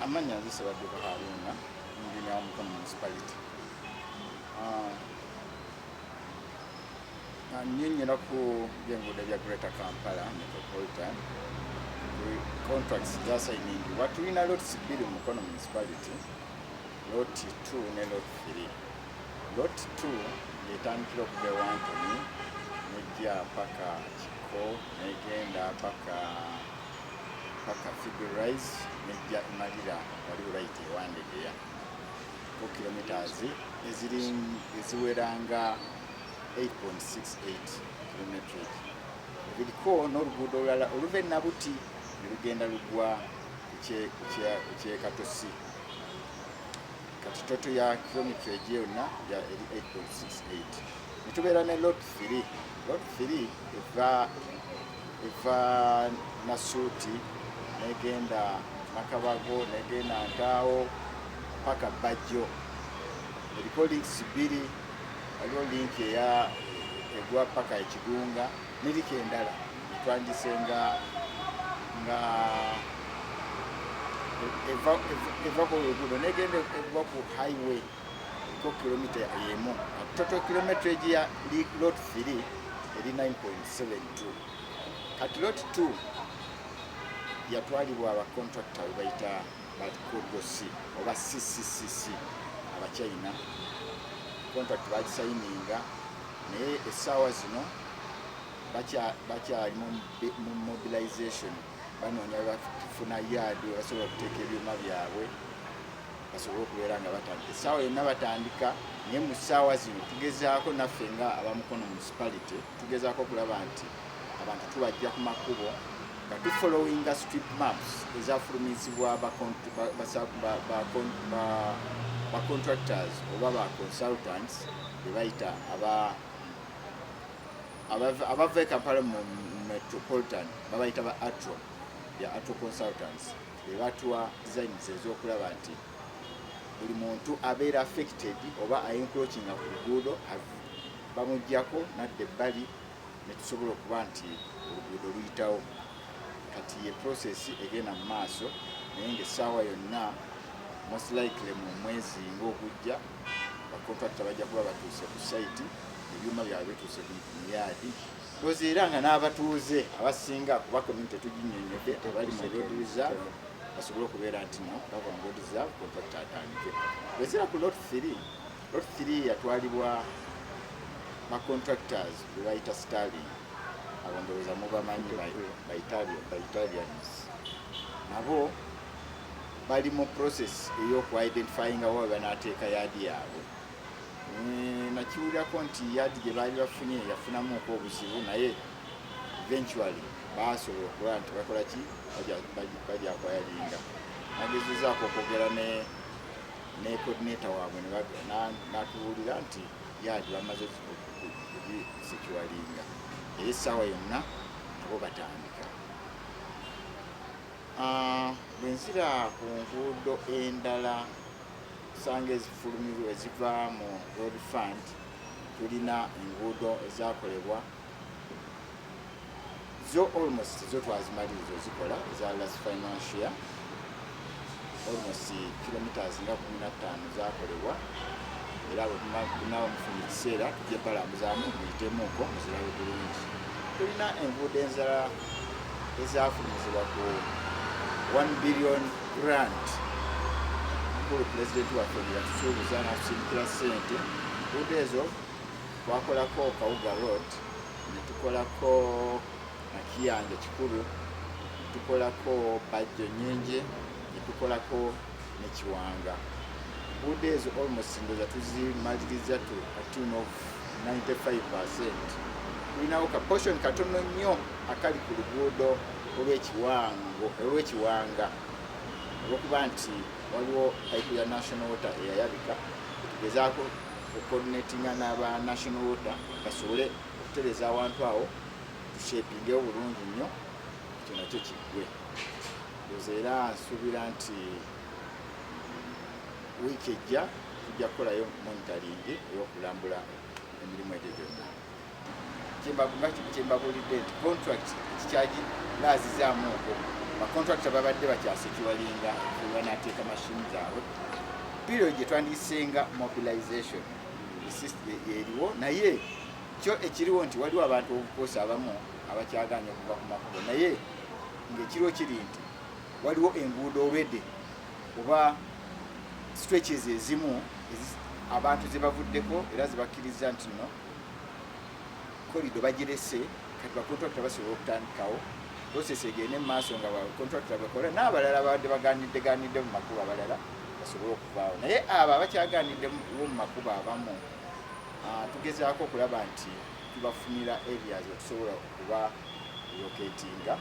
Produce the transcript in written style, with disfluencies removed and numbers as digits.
Amannya nze Ssebadduka Haruna, engineer wa Mukono Municipality. Nnyonnyola ku by'enguudo ebya Greater Kampala Metropolitan contracts zasayiningibwa. Tulina lots bbiri mu Mukono Municipality, lot 2 ne lot 3. Lot 2 ng'etandikira okuva e Wantoni nejja paka Kiko, negenda paka Figure Rise, nejja emalira wali right e Wandegeya ku kilometers eziri eziweranga 8.68 kilometrage. Biriko n'oluguudo olulala oluva e Nabuti ne lugenda lugwa ku Kyekatosi. Kati total ya kilometrage yonna ya eri 8.68. Netubeera ne lot 3. Lot 3 eva Nasuuti negenda Makabago, negenda Ntaawo paka Bajjo. Eriko links bbiri, waliwo link eya egwa paka Ekigunga ne link endala etwandise nga eva ku luguudo negenda egwa ku highway, eriko kilomita emu. Total kilometrage ya lot 3 eri 9.72. Kati lot 2 yatwalibwa abacontractor bebayita ba C oba CCCC Abachina. Contract bagisayininga, naye essaawa zino bakyali mu mobilization, banoonya bafuna yard basobola okuteeka ebyuma byabwe basobole okubeera nga batandika essaawa yonna batandika. Naye mu ssaawa zino tugezaako naffe nga abamukono Municipality, tugezaako okulaba nti abantu tubajja ku makubo nga tufollowinga street maps ezafulumizibwa ba contractors oba ba consultants be bayita abava e Kampala mu metropolitan, babayita ba Atro, ya Atro Consultants, be batuwa designs ez'okulaba nti buli muntu abeera affected oba aencroachinga ku luguudo bamugjako nadda ebbali, ne tusobola okuba nti oluguudo luyitawo. Kati ye process egenda mu maaso, naye ngaessaawa yonna, most likely mu mwezi ng'ogujja, bacontractor bajja kuba batuuse ku site, ebyuma byabwe bituuse mu yard. Ndozi era nga n'abatuuze abasinga, kuba community tuginyonyodde, abali mu road reserve basobole okubeera nti no bava mu road reserve, contractor atandike. Bwezira ku lot 3, lot 3 yatwalibwa ba contractors be bayita Sterling. Abo ndowooza mubamanyi, ba Italians. Nabo bali mu process ey'oku-identifyinga wa banateeka yard yaabwe. Nakiwulirako nti yard gye baali bafunye yafunamuko obuzibu, naye eventually basobola okulaba nti bakola ki, bajja kwayalinga. Nagezezaako okwogera ne coordinator waabwe, n'atubuulira nti yard bamaze okugisecuringa era essaawa yonna nabo batandika. Bwe nzira ku nguudo endala kusanga ezifulumirwa eziva mu road fund, tulina enguudo ezakolebwa zo almost zo twazimaliriza ozikola eza last financial year, almost kilometers nga 15 zakolebwa. Era bwe mufuna ekiseera tujja balambuzaamu muyitemuuko muzirabe bulungi. Tulina enguudo enzala ezafulumizibwa ku 1 billion grant mukulu pulezidenti waffe gye yatusuubuza n'atusindikira ssente. Enguudo ezo twakolako Kawuga Road, ne tukolako Nakiyanja Kikulu, ne tukolako Bajjo Nyenje, ne tukolako ne Kiwanga. Enguudo ezo almost ndowooza tuzimaliriza to a tune of 95. Tulinawo ka portion katono nnyo akali ku luguudo olw'Ekiwanga, olwokuba nti waliwo pipe ya National Water eyayabika. Tugezaako okucoordinatinga n'aba National Water basobole okutereeza awantu awo, tushapingewo bulungi nnyo, ekyo nakyo kiggwe. Ndowooza era nsuubira nti wiiki ejja tujja kukolayo monitoring ey'okulambula emirimu egyo gyonna. Nga kyembabulidde nti contract ekikyagi laazizaamu okwo. Bacontractor babadde bakyasecuringa banateeka mashini zaabwe. Period gye twandiyisenga mobilization eriwo, naye kyo ekiriwo nti waliwo abantu obukosa abamu abakyaganye okuva ku makubo, naye ng'ekiriwo kiri nti waliwo enguudo already oba stretches ezimu abantu ze bavuddeko era zebakkiriza nti no corridor bagirese. Kati bacontractor basobola okutandikawo process egende mu maaso nga bacontractor bakola, n'abalala babadde baganidde ganidde mu makubo abalala basobole okuvaawo. Naye abo abakyaganiddewo mu makubo abamu, tugezaako okulaba nti tubafunira areas okusobola okuba relocatinga.